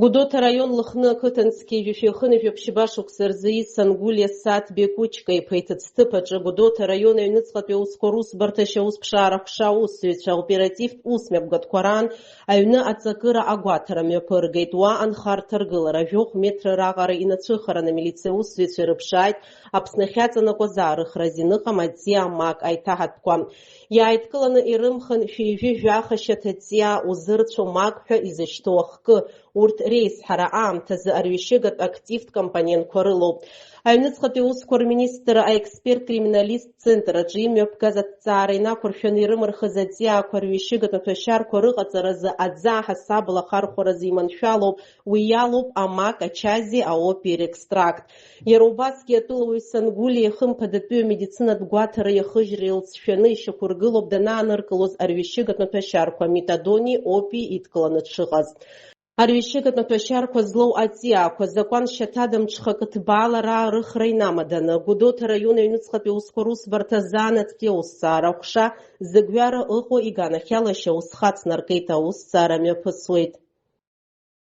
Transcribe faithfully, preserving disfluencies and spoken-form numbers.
Гәдоуҭа араион Лыхны ақыҭан зқьи жәшәи хынҩажәи ԥшьба шықәса рзы иисан Гәлиа Саҭ Бекучка иԥа иҭыӡҭыԥ аҿы Гәдоуҭа араион аҩныҵҟатәи аусқәа русбарҭа ашьаусԥшаара ҟәша аусзуҩцәа аоперативтә усмҩаԥгатәқәа раан аҩны аҵакыра агәаҭара мҩаԥыргеит. Уа анхарҭа ргылара жәохә метр раҟара инацәыхараны амилициа аусзуҩцәа ирыԥшааит Аԥсны ахьаҵанакуаз аарыхра азин ыҟам аҵиаа мак аиҭаҳатәқәа. Иааидкыланы ирымхын шәи жәи жәаха шьаҭа ҵиаа узырцәо мак ҳәа изышьҭоу ахкы. Урҭ реизҳара аамҭазы арҩашьыгатә активтә компонентқәа рылоуп. Аҩныҵҟатәи аусқәа рминистр аексперт-криминалист центр аҿы имҩаԥгаз аҭҵаара инақәыршәаны ирымырхыз аҵиаақәа рҩашьыгатә маҭәашьарқәа рыҟаҵаразы аӡы аҳасабала ахархәаразы иманшәалоуп, уи иалоуп амак, ачази аопиеи рекстракт. Иара убасгьы атәылауаҩ Сангәлиа ихымԥадатәи амедицинатә гәаҭара иахыжьра илҵшәаны ишьақәыргылоуп данааныркылоз арҩашьыгатә маҭәашьарқәа метадони опии идкыланы дшыҟаз. Арҩашьыгатә маҭәашьарқәа злоу аҵиаақәа закәан шьаҭада мҽхакы ҭбаала раарыхра инамаданы, Гәдоуҭа араион аҩныҵҟатәи аусқәа русбарҭа азанааҭтәи аусҭҵаара аҟәша зыгәҩара ыҟоу иганахьала ашьаус хацнаркит, аусҭҵаара мҩаԥысуеит.